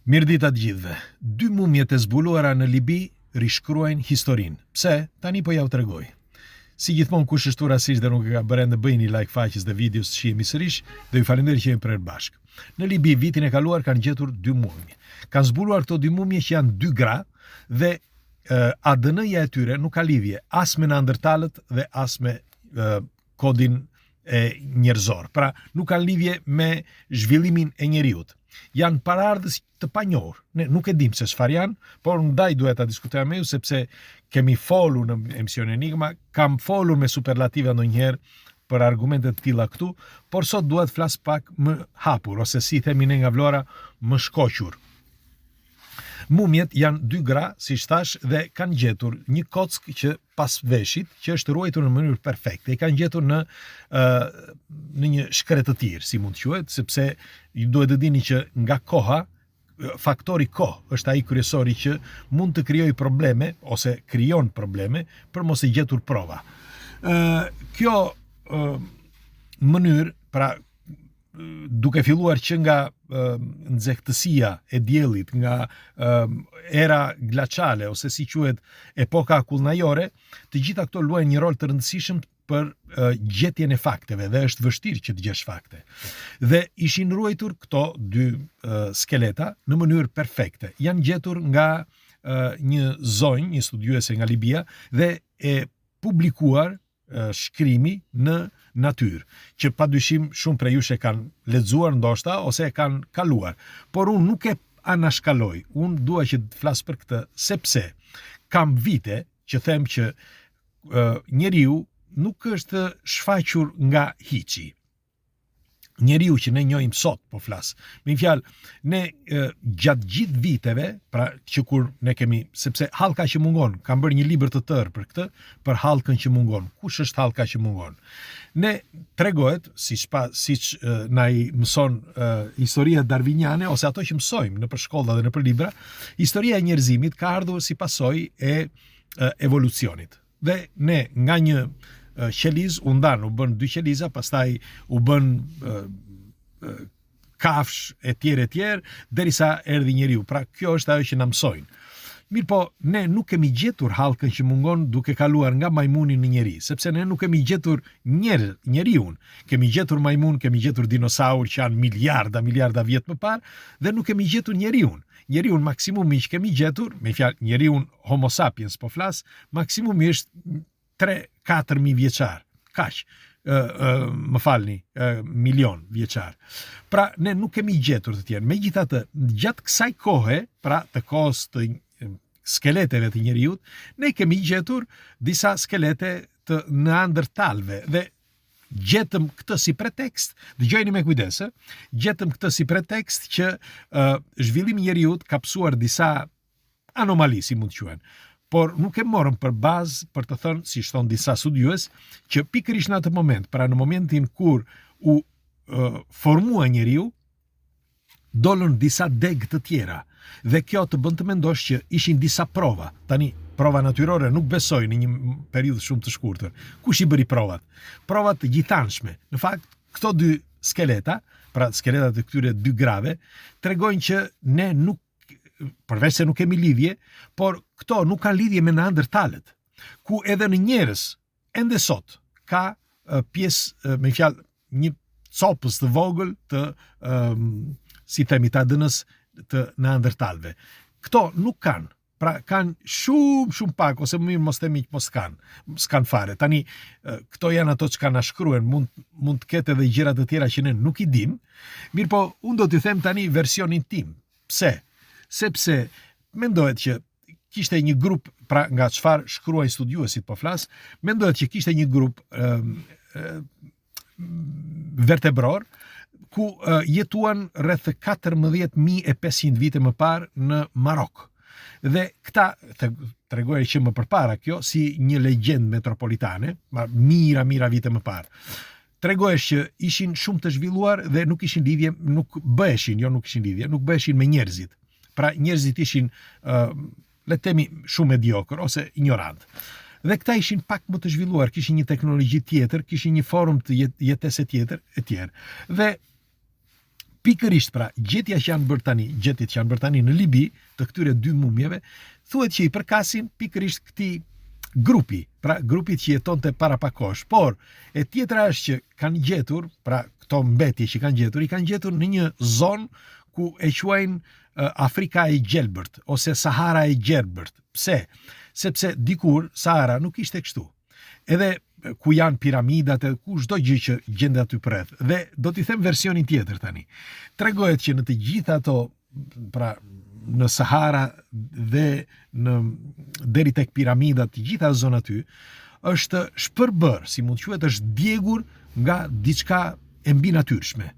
Mirëdita të gjithëve. Dy mumjet e zbuluara në Libi rishkruajnë historinë. Pse? Tani po jua tregoj. Si gjithmonë kush është rastësisht dhe nuk e ka bërë ende bëjini like faqes dhe videos të shihemi sërish dhe ju faleminderit që jemi prerë bashkë. Në Libi vitin e kaluar kanë gjetur dy mumje. Kanë zbuluar këto dy mumje që janë dy gra dhe ADN-ja e tyre nuk ka lidhje as me neandertalët dhe as me kodin e njerëzor. Pra, nuk kanë lidhje me zhvillimin e njeriut. Janë paraardhës të panjohur. Ne nuk e dimë se çfarë janë, por ndaj duhet ta diskutoja me ju sepse kemi folur në emisionin Enigma, kam folur me superlativa ndonjëherë për argumente të tilla këtu, por sot dua të flas pak më hapur ose si themi ne nga Vlora, më shkoqur. Mumjet janë dy gra, siç thashë, dhe kanë gjetur një kockë që pas veshit, që është ruajtur në mënyrë perfekte. I kanë gjetur në ë në një shkretëtirë, si mund të quhet, sepse ju duhet të dini që nga koha faktori kohë është ai kryesori që mund të krijojë probleme ose krijon probleme për mos e gjetur prova. Ë kjo ë mënyrë, pra duke filluar që nga nxehtësia e diellit, nga era glaciale ose si quhet epoka akullnajore, të gjitha këto luajnë një rol të rëndësishëm për gjetjen e fakteve dhe është vështirë që të gjesh fakte. Dhe ishin ruajtur këto dy skeleta në mënyrë perfekte. Janë gjetur nga një zonjë, një studiuese nga Libia dhe e publikuar shkrimi në natyrë, që pa dyshim shumë prej jush e kanë lexuar ndoshta ose e kanë kaluar. Por unë nuk e anashkaloj, unë dua që të flas për këtë, sepse kam vite që them që uh, njeriu nuk është shfaqur nga hiçi. njeriu që ne njohim sot, po flas. Me një fjalë, ne e, gjatë gjithë viteve, pra që kur ne kemi, sepse hallka që mungon, kam bërë një libër të tërë për këtë, për hallkën që mungon. Kush është hallka që mungon? Ne tregohet, siç pa, siç na i mëson e, historia darwiniane ose ato që mësojmë nëpër shkolla dhe nëpër libra, historia e njerëzimit ka ardhur si pasojë e, e evolucionit. Dhe ne nga një qelizë u ndanë, u bënë dy qeliza, pastaj u bënë kafshë e tjerë e tjerë, derisa erdhi njeriu. Pra kjo është ajo që na mësojnë. Mirëpo, ne nuk kemi gjetur hallkën që mungon duke kaluar nga majmuni në njeri, sepse ne nuk kemi gjetur njer, njeriun. Kemi gjetur majmun, kemi gjetur dinosaur që janë miliarda, miliarda vjet më parë, dhe nuk kemi gjetur njeriun. Njeriun maksimumi që kemi gjetur, me fjalë njeriun homo sapiens po flas, maksimumi është 3-4 mijë vjeçar. Kaq, ë ë më falni, ë milion vjeçar. Pra ne nuk kemi gjetur të tjerë. Megjithatë, gjatë kësaj kohe, pra të kohës të skeleteve të njeriut, ne kemi gjetur disa skelete të neandertalëve dhe gjetëm këtë si pretekst, dëgjojeni me kujdes, ë, gjetëm këtë si pretekst që uh, zhvillimi i njeriut ka pësuar disa anomali, si mund të quhen. Por nuk e morëm për bazë për të thënë, siç thonë disa studiues, që pikërisht në atë moment, pra në momentin kur u uh, formua njeriu, dolën disa degë të tjera dhe kjo të bën të mendosh që ishin disa prova. Tani, prova natyrore nuk besoj në një periudhë shumë të shkurtër. Kush i bëri provat? Provat të gjithanshme. Në fakt, këto dy skeleta, pra skeletat e këtyre dy grave, tregojnë që ne nuk përveç se nuk kemi lidhje, por këto nuk kanë lidhje me neandertalët, ku edhe në njerëz ende sot ka pjesë, me fjalë, një copës të vogël të um, si themi të ADN-së të neandertalëve. Këto nuk kanë, pra kanë shumë shumë pak ose më mirë mos themi që mos kanë, s'kanë fare. Tani këto janë ato çka na shkruhen, mund mund të ketë edhe gjëra të tjera që ne nuk i dimë. Mirëpo, unë do t'ju them tani versionin tim. Pse? Sepse mendohet që kishte një grup, pra nga çfarë shkruajnë studiuesit po flas, mendohet që kishte një grup ë vertebror ku jetuan rreth 14500 vite më parë në Marok. Dhe këta të tregohej që më përpara kjo si një legjendë metropolitane, ma mijëra mijëra vite më parë. Tregohesh që ishin shumë të zhvilluar dhe nuk ishin lidhje, nuk bëheshin, jo nuk ishin lidhje, nuk bëheshin me njerëzit. Pra njerëzit ishin uh, le të themi shumë mediokër ose injorantë. Dhe këta ishin pak më të zhvilluar, kishin një teknologji tjetër, kishin një formë të jet, jetese tjetër e tjerë. Dhe Pikërisht pra, gjetja që janë bërë tani, gjetjet që janë bërë tani në Libi të këtyre dy mumjeve, thuhet që i përkasin pikërisht këtij grupi, pra grupit që jetonte para pak kohësh. Por e tjetra është që kanë gjetur, pra këto mbetje që kanë gjetur, i kanë gjetur në një zonë ku e quajnë Afrika e Gjelbërt ose Sahara e Gjelbërt. Pse? Sepse dikur Sahara nuk ishte kështu. Edhe ku janë piramidat e ku çdo gjë që gjendet aty përreth. Dhe do t'i them versionin tjetër tani. Tregohet që në të gjitha ato pra në Sahara dhe në deri tek piramidat, të gjitha zonat aty është shpërbërë, si mund të quhet, është djegur nga diçka e mbinatyrshme.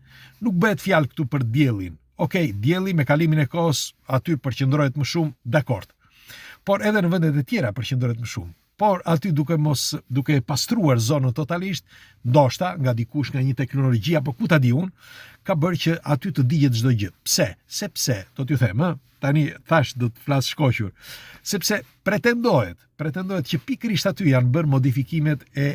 Nuk bëhet fjalë këtu për diellin. Okej, dielli me kalimin e kohës aty përqendrohet më shumë, dakord. Por edhe në vendet e tjera përqendrohet më shumë. Por aty duke mos duke e pastruar zonën totalisht, ndoshta nga dikush nga një teknologji apo ku ta di unë, ka bërë që aty të digjet çdo gjë. Pse? Sepse, do t'ju them, ë, tani thash do të flas shkoqur. Sepse pretendohet, pretendohet që pikërisht aty janë bërë modifikimet e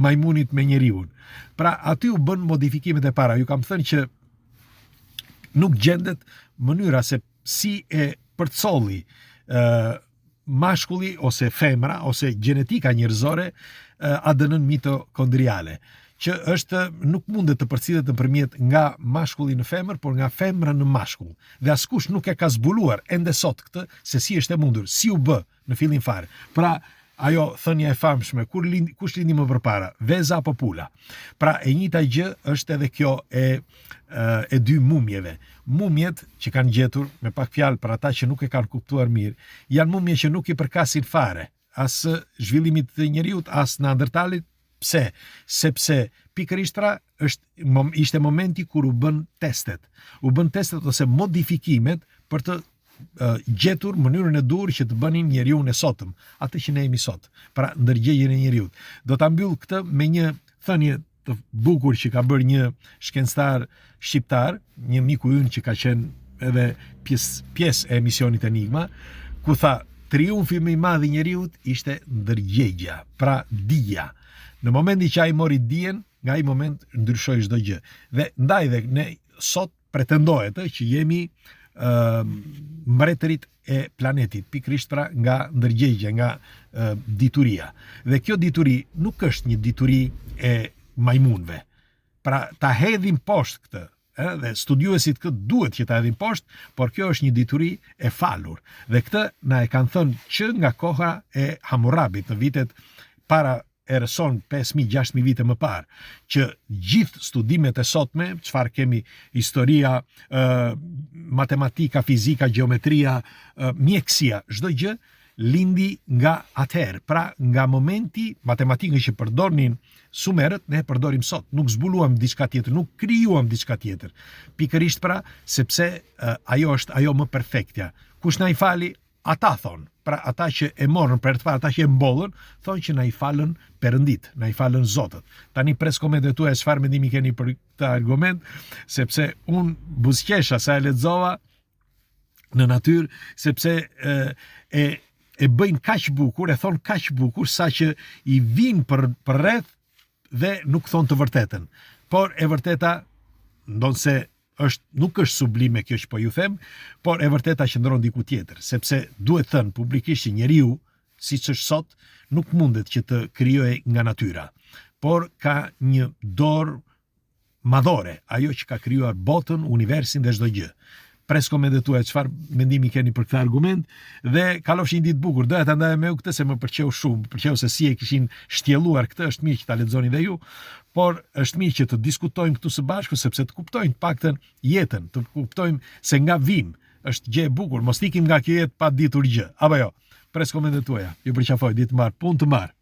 majmunit me njeriun. Pra aty u bënë modifikimet e para. Ju kam thënë që nuk gjendet mënyra se si e përcolli ë mashkulli ose femra ose gjenetika njerëzore ADN-në mitokondriale që është nuk mundet të përcillet nëpërmjet nga mashkulli në femër, por nga femra në mashkull. Dhe askush nuk e ka zbuluar ende sot këtë se si është e mundur, si u bë në fillim fare. Pra, ajo thënia e famshme, kur lind, kush lindi më përpara, veza apo pula. Pra, e njëjta gjë është edhe kjo e e dy mumjeve. Mumjet që kanë gjetur, me pak fjalë për ata që nuk e kanë kuptuar mirë, janë mumje që nuk i përkasin fare as zhvillimit të njeriut, as Neandertalit. Pse? Sepse pikërisht pra është ishte momenti kur u bënë testet. U bënë testet ose modifikimet për të gjetur mënyrën e duhur që të bënin njeriun e sotëm, atë që ne jemi sot, pra ndërgjegjen e njeriut. Do ta mbyll këtë me një thënie të bukur që ka bërë një shkencëtar shqiptar, një miku ynë që ka qenë edhe pjesë pjesë e emisionit Enigma, ku tha triumfi më i madh i njeriut ishte ndërgjegja, pra dija. Në momentin që ai mori dijen, nga ai moment ndryshoi çdo gjë. Dhe ndaj dhe ne sot pretendohet që jemi ë mbretërit e planetit, pikërisht pra nga ndërgjegja, nga e, dituria. Dhe kjo dituri nuk është një dituri e majmunëve. Pra ta hedhim poshtë këtë, ë, dhe studiuesit këtë duhet që ta hedhin poshtë, por kjo është një dituri e falur. Dhe këtë na e kanë thënë që nga koha e Hammurabit në vitet para erës sonë 5.000, 6.000 vite më parë, që gjithë studimet e sotme, çfarë kemi historia, matematika, fizika, gjeometria, mjekësia, çdo gjë lindi nga atëherë. Pra, nga momenti matematikën që përdornin sumerët, ne e përdorim sot. Nuk zbuluam diçka tjetër, nuk krijuam diçka tjetër. Pikërisht pra, sepse ajo është ajo më perfektja. Kush na i fali? Ata thonë, pra ata që e morën për herë të parë, ata që e mbollën, thonë që na i falën perënditë, na i falën zotët. Tani pres komentet tuaja çfarë mendimi keni për këtë argument, sepse unë buzëqesha sa e lexova në natyrë, sepse e, e e bëjnë kaq bukur, e thonë kaq bukur sa që i vijnë për përreth dhe nuk thonë të vërtetën. Por e vërteta, ndonëse është nuk është sublime kjo që po ju them, por e vërteta qëndron diku tjetër, sepse duhet thënë publikisht që njeriu, siç është sot, nuk mundet që të krijohej nga natyra, por ka një dorë madhore, ajo që ka krijuar botën, universin dhe çdo gjë. Pres komentet tuaja çfarë mendimi keni për këtë argument dhe kalofshi një ditë të bukur. Doja ta ndaja me ju këtë se më pëlqeu shumë, më pëlqeu se si e kishin shtjelluar këtë, është mirë që ta lexoni dhe ju, por është mirë që të diskutojmë këtu së bashku sepse të kuptojmë të paktën jetën, të kuptojmë se nga vijmë. Është gjë e bukur, mos ikim nga kjo jetë pa ditur gjë. Apo jo. Pres komentet tuaja. Ju përqafoj, ditë të mbarë, punë të mbarë.